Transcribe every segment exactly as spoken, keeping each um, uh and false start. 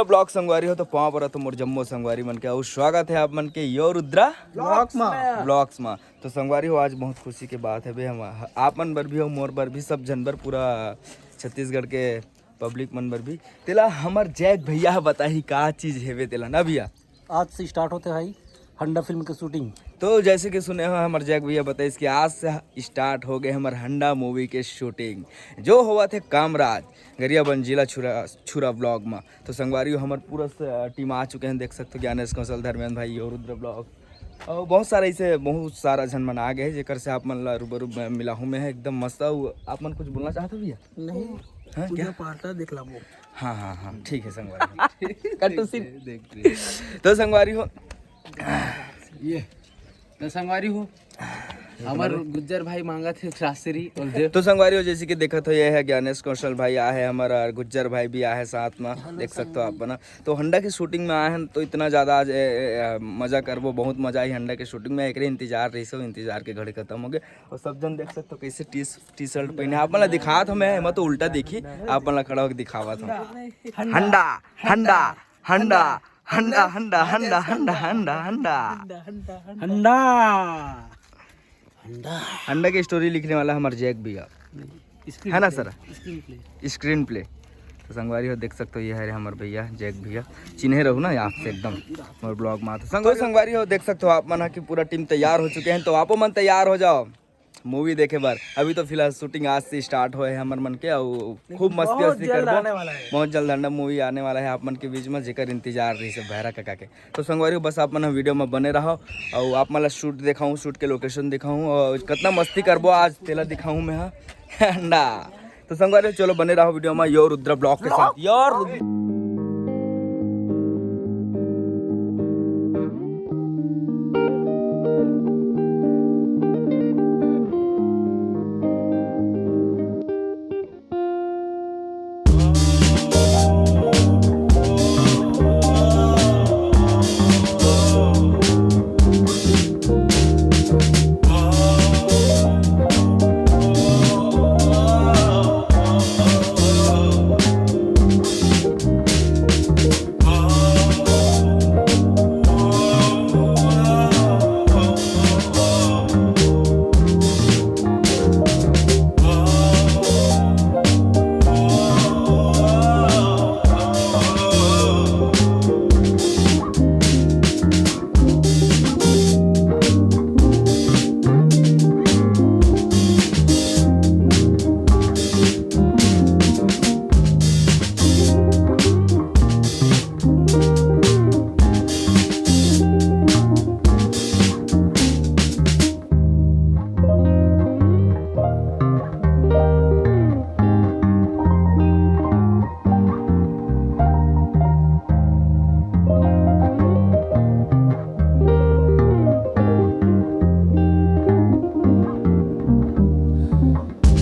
Blog संगवारी हो, तो पाँव परत हों मोर जम्मो संगवारी मन के, अउ स्वागत हे आप मन के यो रुद्रा ब्लॉग्स मा। ब्लॉग्स मा। तो संगवारी हो, आज बहुत खुशी के बात हे बे, हम, आप मन बर भी अउ मोर बर भी, सब झन बर, पूरा छत्तीसगढ़ के पब्लिक मन बर भी। तेला हमर जैक भैया ह बताही का चीज हेवे तेला ना भैया। आज से स्टार्ट होथे भाई हंडा फिल्म के शूटिंग। तो जैसे कि सुने हो, हमर जैक भैया बताइस कि आज से स्टार्ट हो गए हमर हंडा मूवी के शूटिंग, जो होवत हे कामराज, गरियाबंद, जिला छुरा, छुरा ब्लॉग मा। तो संगवारी हो, हमर पूरा स-, टीम आ चुके हैं, देख सकते हो, ज्ञानेश कौशल, धर्मेंद्र भाई, यो रुद्र ब्लॉग, अउ बहुत सारा, ऐसे बहुत सारा झन मन आ गए, जेकर से आप मन ला रूबरू म-, मिलाहूँ मैं, एकदम मस्त। अउ आप मन कुछ बोलना चाहत हो भैया? नहीं, हाँ, पूजा क्या? पाठ ला देख लाबो। हाँ, हाँ, हाँ, ठीक है संगवारी। कट टू सीन। देख रहे। तो संगवारी हो, ये तो संगवारी हो, हमर गुज्जर भाई मांगत हे शास्त्री और देव। तो संगवारी हो, जैसे कि देखत हो, ये है ज्ञानेश कौशल भाई आ है हमर, और गुज्जर भाई भी आ है साथ में, देख सकते हो आप ना। तो हंडा की शूटिंग में आए हैं, तो इतना ज़्यादा आज, ए, ए, ए, मज़ा करबो, बहुत मज़ा आई हंडा की शूटिंग में। एकरे इंतजार रहिस, इंतजार के घड़ी खत्म हो गए। और सब जन देख सकते हो कैसे टी, टी शर्ट पहने। आप मन ला दिखात हो मैं, मैं तो उल्टा देखी, आप मन ला खड़ा होकर दिखावत हो। हंडा, हंडा, हंडा, हंडा, हंडा, हंडा, हंडा, हंडा, हंडा, हंडा। हंडा। हंडा। हंडा की स्टोरी लिखने वाला हमार जैक भैया। स्क्रीन है ना play, sir? Screen play. Screen play. तो संगवारी हो, देख सकते हो, ये है हमर भैया, जैक भैया। चिन्हे रहू ना आपसे एकदम, मोर ब्लॉग में। तो संगवारी हो, देख सकते हो आप मन ह कि पूरा टीम तैयार हो चुके हैं, तो आपो मन तैयार हो जाओ मूवी देखे बर। अभी तो फिलहाल शूटिंग आज से स्टार्ट होए है हमर मन के, अउ खूब मस्ती बहुत वस्ती जल्द करबो। आने वाला है। बहुत जल्द हंडा मूवी आने वाला है आप मन के बीच में, जेकर इंतजार रहिस हे भैरा काका के। तो संगवारी हो, बस आप मन वीडियो में बने रहो, अउ आप मन ला शूट दिखाऊं, शूट के लोकेशन दिखाऊं, अउ कितना मस्ती करबो आज, तेला दिखाऊं मैं, हाँ। हंडा। तो संगवारी हो, चलो बने रहो वीडियो में, यो रुद्र ब्लॉग के साथ। यो रुद्र।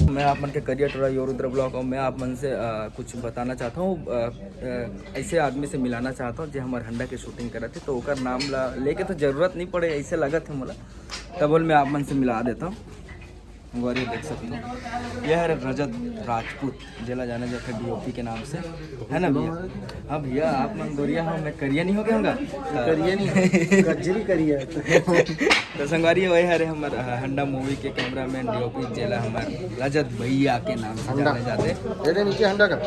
मैं आप मन के करिया टोरा यो रुद्र ब्लॉग, और मैं आप मन से, अ, कुछ बताना चाहता हूँ। अ, अ, ऐसे आदमी से मिलाना चाहता हूँ, जे हमर हंडा के शूटिंग करत हे, तो ओकर नाम ला लेके तो जरूरत नहीं पड़े, ऐसे लगत हे मोला, तब मैं आप मन से मिला देता हूँ। संगवारी देख सकते हो, यह है रजत राजपूत, जेला जाने जाते डीओपी के नाम से, है ना भैया? हाँ भैया, आप मन गोरिया हो, मैं करिया नहीं हो गया हूँगा? करिया नहीं, गजरी करिया। तो संगवारी, वही हरे हमर, अ, हंडा मूवी के कैमरामैन डीओपी, जेला हमर रजत भैया के नाम से हंडा। जाने जाते। ये दे नीचे हंडा का।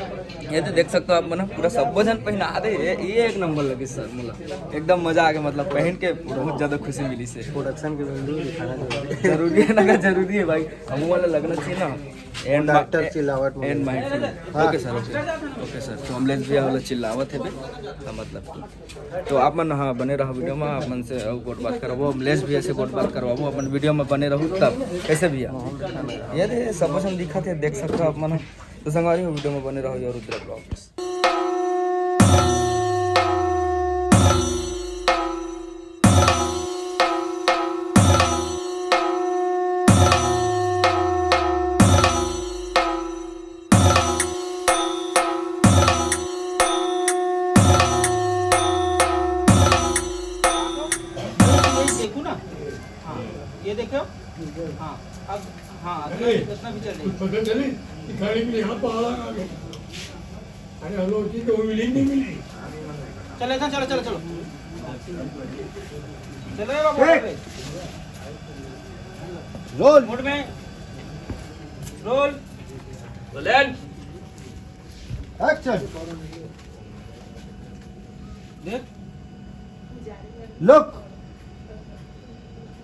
ये तो देख सकते हो आप मन, पूरा सब्बो झन पहना दे। ये, ये एक नंबर लगे सर, मोला एकदम मजा आ गया, मतलब पहन के बहुत ज्यादा खुशी मिली से। प्रोडक्शन के वैल्यू दिखाना जरूरी है। जरूरी है ना, जरूरी है भाई, हम वाला लगना चाहिए ना। एंड डायरेक्टर चिल्लावत एंड माय फिल्म। हाँ। Okay sir, okay, okay sir. तो अमलेश भैया वाला चिल्लावत है बे, हाँ, मतलब कि तो आप मन, हाँ, बने रहो वीडियो में, आप मन से अउ गोठ बात करबो, अमलेश भैया से गोठ बात करवाबो, अपन वीडियो में बने रहो तब। कैसे भैया? ये दे, सब कुछ हम दिखा थे, देख सकते हो आप मन। तो संगवारी हो, वीडियो में बने रहो, यो रुद्र ब्लॉग्स। देखो ना, हाँ, ये देखो, हाँ, अब, हाँ, अरे, इतना भी चल रही है। कुछ पता चली कि गाड़ी में यहाँ पहाड़ आ गए। अरे, हम लोग की तो मिली नहीं मिली। चलो, चलो, चलो, चलो। चलो रे बाबू, रोल। मुड़ में। रोल। रोल। एक्शन। देख। लुक।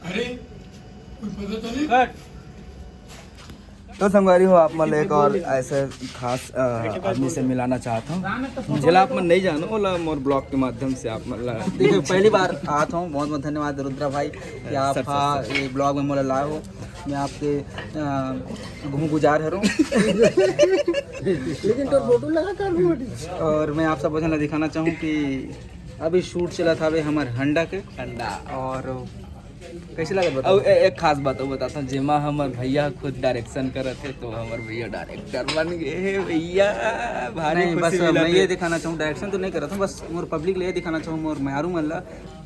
अरे, कोई पता चली? कट। तो संगवारी हो, आप मन ल एक और ऐसे खास, अ, आदमी से मिलाना चाहत हूँ, जेला आप मन नहीं जानो, ओला मोर ब्लॉग के माध्यम से आप मन ला देखिए, पहली बार आत हूँ। बहुत बहुत धन्यवाद रुद्रा भाई कि आप, हाँ, ये ब्लॉग में मोला लाए हो। मैं आपके, अ, घूम गुजार हरऊँ। लेकिन तो फोटो लगा कर भी बड़ी। और मैं आप सब ला दिखाना चाहूँ कि अभी शूट चला था अभी हमारे हंडा के। हंडा। और कैसे लगा बताओ? अब ए-, एक खास बात और बताता हूँ, जेमा हमर भैया खुद डायरेक्शन करत हे, तो हमर भैया डायरेक्टर बन गए हे भैया। भारी नहीं, खुशी बस मिलत मैं हे। ये दिखाना चाहूँ, डायरेक्शन तो नहीं करत हूँ, बस मोर पब्लिक ले ये दिखाना चाहूँ, मोर मेहरू मन ला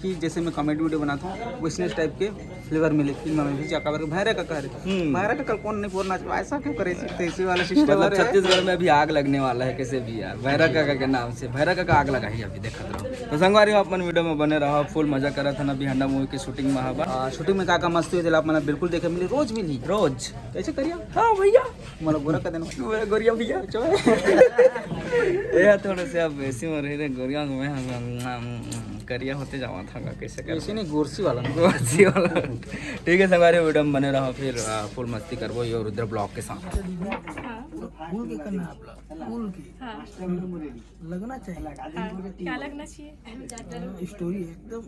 कि जैसे मैं कॉमेडी वीडियो बनाता हूँ, वैसने टाइप के फ्लेवर मिले फिल्म में भी। जा काबर के भैरा काका हरे, हम्म। भैरा काका कौन नहीं बोलना चाहिए, ऐसा क्यों करे सकते, इसी वाला सिस्टम मतलब है। छत्तीसगढ़ में अभी आग लगने वाला है कैसे भी यार, भैरा काका के नाम से। भैरा काका आग लगा ही अभी, देखत रहो। तो संगवारी हो, अपन वीडियो में बने रहो, फुल मजा करत हन। अभी हंडा मूवी के शूटिंग में हवा। आ, शूटिंग में का का मस्ती होथे, आप मन बिल्कुल देखे मिली, रोज मिली। रोज। कैसे करिया? हाँ भैया। मतलब गोरा कर देना। गोरा, गोरिया भैया। चो। ए, थोड़े से अब ऐसे में रही रे, गोरिया को मैं हम, हम, हम, करिया होते जावा था, कैसे कर ऐसे नहीं, गोरसी वाला ना। गोरसी वाला। ठीक है, संगवारी वीडियो में बने रहो, फिर, आ, फुल मस्ती करबो ये रुद्र ब्लॉग के साथ। हाँ। फूल के करना आप लोग, फूल की। हाँ। लगना चाहिए। हाँ, क्या लगना चाहिए? स्टोरी एकदम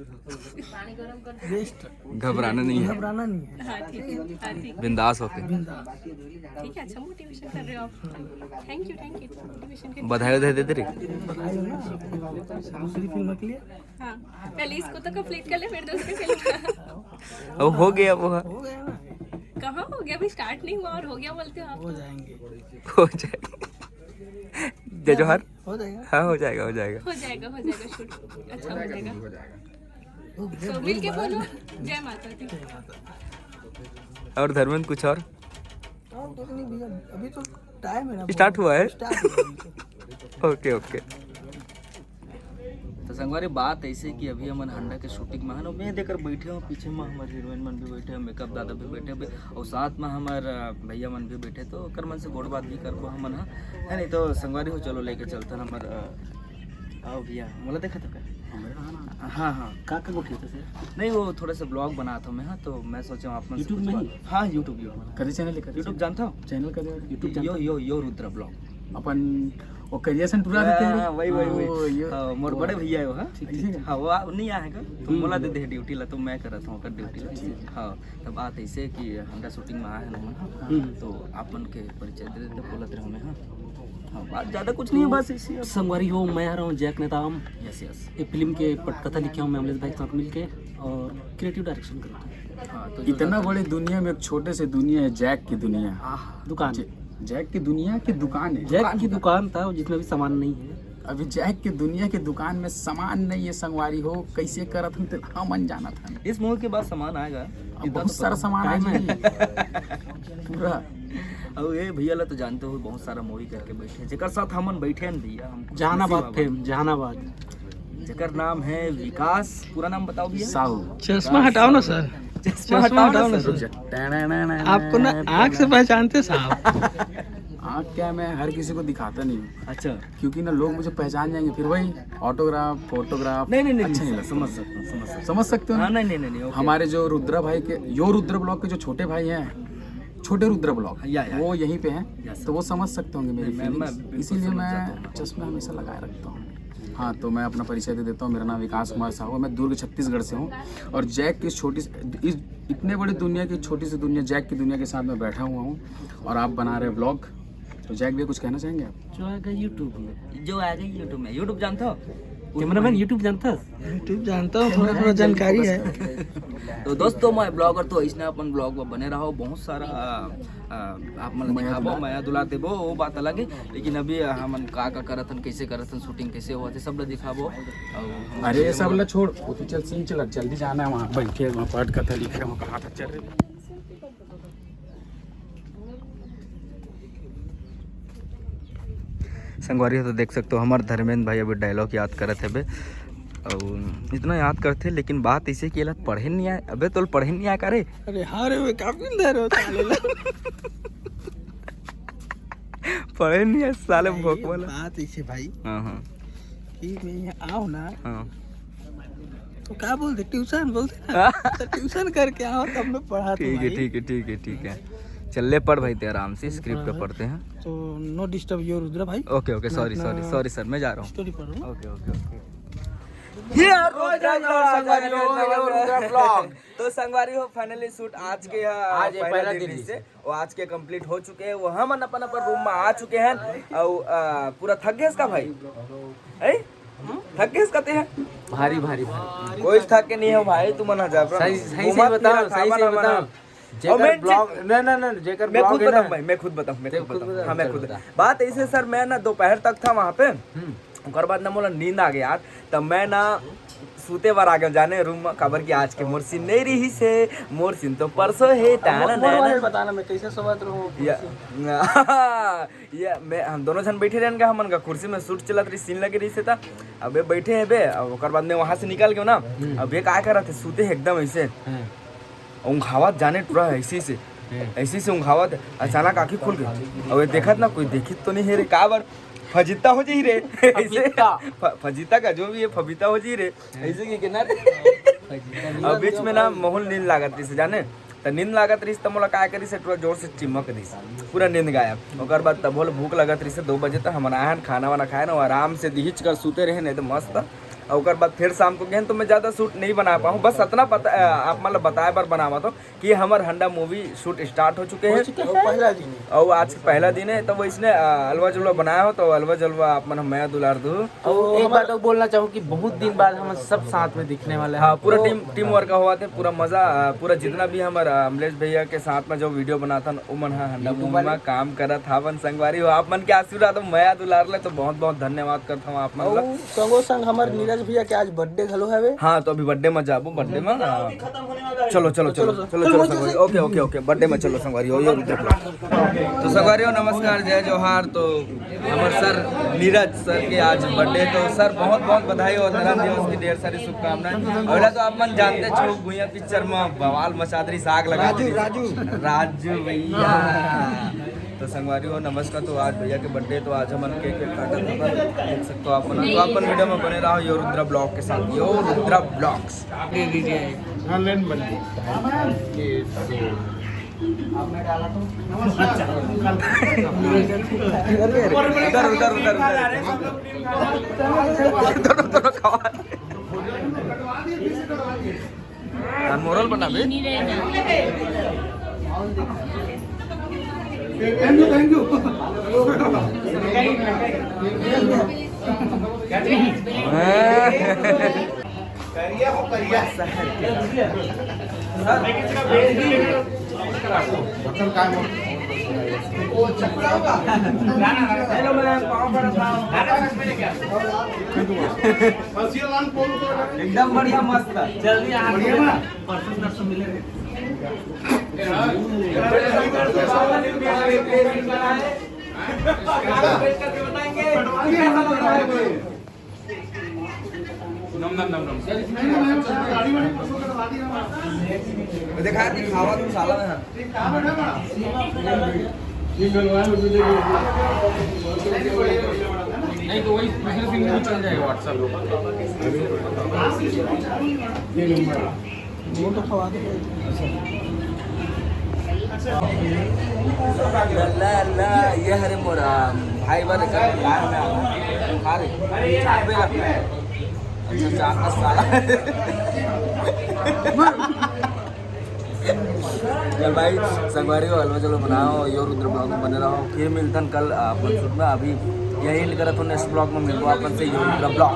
बेस्ट। घबराना नहीं है। घबराना नहीं है। हाँ, ठीक है। हाँ, ठीक है। बिंदास होके। बिंदास। ठीक है, अच्छा मोटिवेशन कर रहे हो आप। Thank you, thank you motivation के। बधाई, बधाई देते रही। बधाई हो ना, दूसरी फिल्म के लिए। हाँ, पहले इसको तो कंप्लीट कर ले, फिर दूसरी फिल्म। अब हो गया वो। हो गया ना। कहाँ हो गया? अभी स्टार्ट नहीं हुआ और हो गया बोलते हो आप हो तो। जाएंगे। हो जाएंगे। जय जोहार। हो जाएगा। हाँ, हो जाएगा, हो जाएगा। हो जाएगा, हो जाएगा, शूट अच्छा हो जाएगा। तो मिल के बोलो, जय माता दी। और धर्मेंद्र, कुछ और? और कुछ नहीं भैया, अभी तो टाइम है ना, स्टार्ट हुआ है। स्टार्ट हुआ है अभी तो। ओके, ओके। तो संगवारी, बात ऐसे कि अभी हमन हंडा के शूटिंग में हन, मैं देकर बैठे हूँ, पीछे में हमर हीरोइन मन भी बैठे हैं, मेकअप दादा भी बैठे हैं, और साथ में हमर, अ, भैया मन भी बैठे, तो ओकर मन से गोठ बात भी करबो हमन ह, है नहीं? तो संगवारी हो, चलो लेके चलते हैं हमर, अ, आओ भैया, मोला देखा था क्या? हाँ, हाँ। का, का गोठिया था सर? नहीं, वो थोड़ा सा ब्लॉग बना था मैं, हाँ, तो मैं सोचा हूँ आप मन से YouTube कुछ में बात ही? हाँ, YouTube, YouTube। कदे चैनल है, कदे YouTube चैनल? जानता हूँ? चैनल कदे? YouTube यो, जानता हूँ। यो, यो रुद्रा ब्लॉग। अपन वो करिया सन टुरा देते हैं। हाँ, वही, वही, वही। ओ, ये हाँ, मोर वो बड़े भैया है वो, हाँ? ठीक, ठीक, ठीक। हाँ, वो आ-, नहीं आए हैं का? तो हम्म। मोला दे दे ड्यूटी ला, तो मैं करत हूँ ओकर ड्यूटी ला। अच्छा, ठीक। हाँ, तब बात ऐसे कि हंडा शूटिंग में आए हैं हमन, हाँ? हम्म। तो आप मन के परिचय दे देते, बोलत रहे मैं, हाँ? हाँ, बात ज़्यादा कुछ नहीं है, तो बस इसी संगवारी हो, मैं आ रहा हूँ जैक नेताम। Yes, yes. ये फिल्म के पटकथा लिखे हूँ मैं अमलेश भाई के साथ मिलके और क्रिएटिव डायरेक्शन करता हूँ। हाँ, तो इतना बड़े दुनिया में एक छोटे से दुनिया है, जैक की दुनिया। आह। दुकान। जै-, जैक की दुनिया की दुकान है। जैक दुकान, की दुकान। दुकान था, जिसमें अभी सामान नहीं है। अभी जैक की दुनिया की दुकान में सामान नहीं है, संगवारी हो, कैसे करत हन, ते हमन जानत हन। इस मूवी के बाद सामान आएगा। अब इतना बहुत तो सारा पता। सामान आ टाइम है। जाही। पूरा। अब ये भैया ला तो जानते हो, बहुत सारा मूवी करके बैठे हैं। जेकर साथ हमन बैठे हैं भैया, हम जहानाबाद खुशी बाबा। फेम, जहानाबाद। जेकर नाम है विकास, पूरा नाम बताओ भैया। साहू। चश्मा हटाओ ना सर। चश्मा चश्मा हटाओ हटाओ ना ना सर। सर। आपको ना आँख से पहचानते साहब। आँख क्या, मैं हर किसी को दिखाता नहीं हूँ। अच्छा। क्योंकि ना लोग मुझे पहचान जाएंगे, फिर वही ऑटोग्राफ, फोटोग्राफ नहीं, नहीं, नहीं, अच्छा नहीं नहीं, लगता। समझ सकता हूँ, समझ सकता हूँ। समझ सकते हो ना? हाँ, नहीं, नहीं, नहीं, नहीं, ओके। हमारे जो रुद्रा भाई के, यो रुद्र ब्लॉग के जो छोटे भाई हैं, छोटे रुद्र ब्लॉग, या, या। वो यहीं पे हैं, यस, तो वो समझ सकते होंगे मेरी नहीं, मैं, फीलिंग्स। मैं बिल्कुल इसीलिए समझ मैं जाता हूँ। चश्मा हमेशा लगाए रखता हूँ। हाँ, तो मैं अपना परिचय दे देता हूँ। मेरा नाम विकास कुमार साहू है, मैं दुर्ग छत्तीसगढ़ से हूँ। और जैक की इस छोटी सी, इस इतने बड़ी दुनिया की छोटी सी दुनिया, जैक की दुनिया के साथ मैं बैठा हुआ हूँ और आप बना रहे ब्लॉग। तो जैक भैया, कुछ कहना चाहेंगे आप? जो आएगा YouTube में। जो आएगा YouTube में। YouTube जानते हो? कैमरामैन YouTube जानता है? YouTube जानता हूँ, थोड़ा थोड़ा जानकारी है। तो दोस्तों, मैं ब्लॉगर तो इसने अपन ब्लॉग में बने रहो, बहुत सारा, आ, आ, आप मन मया दिखाबो, दुलार। मया दुलार देबो, वो बात अलग है। लेकिन अभी, आ, हमन का का करत हन, कैसे करत हन, शूटिंग कैसे होवत है, सब ला दिखाबो। और हम अरे, ये सब ला छोड़, वो तो चल, सीन चला, जल्दी जाना है वहाँ, बैठे वहाँ पटकथा लिखे, वहाँ कहा था, चल रहे। संगवारी हो, तो देख सकते हो, हमार धर्मेंद्र भाई अभी डायलॉग याद करत हवे। अउ इतना याद करथे, लेकिन बात इसे कि एला पढ़े नहीं आए। अबे, तोल पढ़े नहीं आए का रे? अरे हाँ रे, मैं काफी अंदर हो, साले ला। पढ़े नहीं आए साले, भाई, भोकवा ला। बात इसे भाई हाँ, हाँ। कि मैं यहाँ आओ ना, हाँ। तो क्या बोलते, ट्यूशन बोलते ना। हाँ। तो ट्यूशन करके आओ, तब मैं पढ़ा ठीक है, भाई। ठीक है, ठीक है, ठीक है। चल ले पढ़ भाई, ते आराम से स्क्रिप्ट पढ़। पढ़ते हैं। तो no disturb your रुद्रा भाई। ओके, ओके, मैं सॉरी, अपना सॉरी, सॉरी सर, मैं जा रहा हूँ। स्टोरी पढ़ रहा हूँ। ओके, ओके, ओके। ये रोज रोज संगवारी हो, ये रुद्रा ब्लॉग। तो संगवारी हो, finally shoot आज के, आ, आज ये पहला पहला दिन दिन है। से। वो आज के कंप्लीट हो चुके हैं, वो हमन अपन अपन रूम में आ चुके हैं। और, आ, पूरा थक गए इसका भाई, है? थक गए इसका ते हैं? भारी, भारी, भारी। कोई थक के नहीं हो भाई, तुमन ह जबरन सही, सही, सही घूमत बताओ, फिरत सही, हवन सही हमन बताओ। ह। जेकर और main ब्लॉग, चीज, ना, ना, ना, जेकर मैं ब्लॉग खुद है ना, बताऊं भाई, मैं खुद बताऊं, मैं तेरे खुद खुद बताऊं। बता, हाँ, मैं चल खुद बता। बात ऐसे सर, मैं ना दोपहर तक था वहाँ पे। हम्म। ओकर बाद ना मोला नींद आ गया यार, तब मैं ना सूते बर आ गया जाने रूम में, काबर कि आज के मोर सीन नहीं रही से, मोर सीन तो परसों है। ताना मोर नैना। बारे बताना, मैं कैसे सोवत रहूं या, ये मैं, हम दोनों जन बैठे रहन का, हमन का कुर्सी में शूट चलत रही, सीन लगे रही से था। अब ये बैठे हैं बे, अब ओकर बाद में वहां से निकल गयो ना। हम्म। अब ये का करत है, सूते है एकदम ऐसे। हाँ। ऊँघावत जाने टूरा ऐसे से, हम्म। ऐसे से ऊँघावत, अचानक आँखी खुल गई। अब ये देखत ना, कोई देखित तो नहीं है रे, का बर फजीता हो जाई रे। ऐसे फजीता। फ-, फजीता का जो भी है, फबीता हो जाई रे। हम्म। ऐसे की के ना रे। फजीता नहीं अब बीच में ना माहौल नींद लागत रही से जाने, त नींद लागत रही त मोला काय करी से टूरा जोर से चिमक दी, पूरा नींद गायब। ओकर बाद तभो ले भूख लगत रही से दो बजे तक हमन आए हन, खाना वाना खाए ना, आराम से दिहिच कर सूते रहे, नहीं तो मस्त। और ओकर बाद फिर शाम को गए तो मैं ज्यादा शूट नहीं बना पाऊँ, बस इतना पता, अ, आप मतलब बताए बर बनावत हो कि हमर हंडा मूवी शूट स्टार्ट हो चुके हो हैं। चुके हैं। पहला दिन है। और आज पहला दिन है, तो वो इसने, अ, अलवा जुलवा बनाया हो, तो अलवा जुलवा आप मन मया दुलार दू। तो और एक हमारा बात और बोलना चाहूँ कि बहुत दिन बाद हम सब साथ में दिखने वाले हैं। हाँ, पूरा तो टीम, टीम वर्क हुआ थे, पूरा मजा, अ, पूरा जितना भी हमर, अ, अमलेश भैया के साथ में जो वीडियो बनाथन, उमन ह हंडा YouTube मूवी वाले। में काम करत हावन संगवारी हो। आप मन के आशीर्वाद अउ मया दुलार ले तो बहुत बहुत धन्यवाद करत हूँ आप मन ला। अउ संगो संग हमर नीरज भैया के आज बर्थडे घलो हवे। हाँ, तो अभी बर्थडे में जाबो, बर्थडे में। हाँ। चलो, चलो, चलो, चलो, चलो, चलो, चलो, चलो, संगवारी। ओके, ओके, ओके, बर्थडे में चलो संगवारी हो, ये रुद्र ब्लॉग। तो संगवारी हो, नमस्कार, जय जोहार। तो हमर सर नीरज सर के आज बर्थडे, तो सर बहुत बहुत बधाई और जन्मदिवस की ढेर सारी शुभकामनाएं। और तो आप मन जानते छो, भुइयां पिक्चर में बवाल मचा दे रही, आग लगा दे रही। राजू, राजू। राजू भैया। तो संगवारी हो, नमस्कार। तो आज भैया के बर्थडे, तो आज हमन केक वेक काटत हवन, देख सकते हो आप मन। तो आप मन वीडियो में बने रहो यो रुद्रा ब्लॉग के साथ, यो रुद्रा ब्लॉग्स। दे दीजिए। हाँ, लेन बन गई। ये दो। अच्छा। उधर, उधर, उधर, उधर। दोनों, दोनों खवा। अनमोरल बना बे। Thank you, thank you। करिया हो, करिया। हेलो मैम, पाँव पड़त हूँ। एकदम बढ़िया, मस्त। जल्दी आ, बढ़िया ना? परसों तरसों मिले रहे। नम, नम, नम, नम। देखा, दिखावा तुम साला में। नहीं तो वही दूसरे सिम में भी चल जाएगा WhatsApp। ये नंबर। वो तो खवा दे। अल्लाह, अल्लाह, ये हरे मोरा भाई वाले का प्लान में आ रहा है। खा ले। चाट पे लगता है। अच्छा, चाट का साला। चल भाई, संगवारी हो, हलवा चलो बनाओ, यो रुद्र ब्लॉग में बने रहो। फिर मिलतन कल अपन शूट में। अभी यही एंड करत हो, नेक्स्ट ब्लॉग में मिलबो अपन से, यो रुद्र ब्लॉग।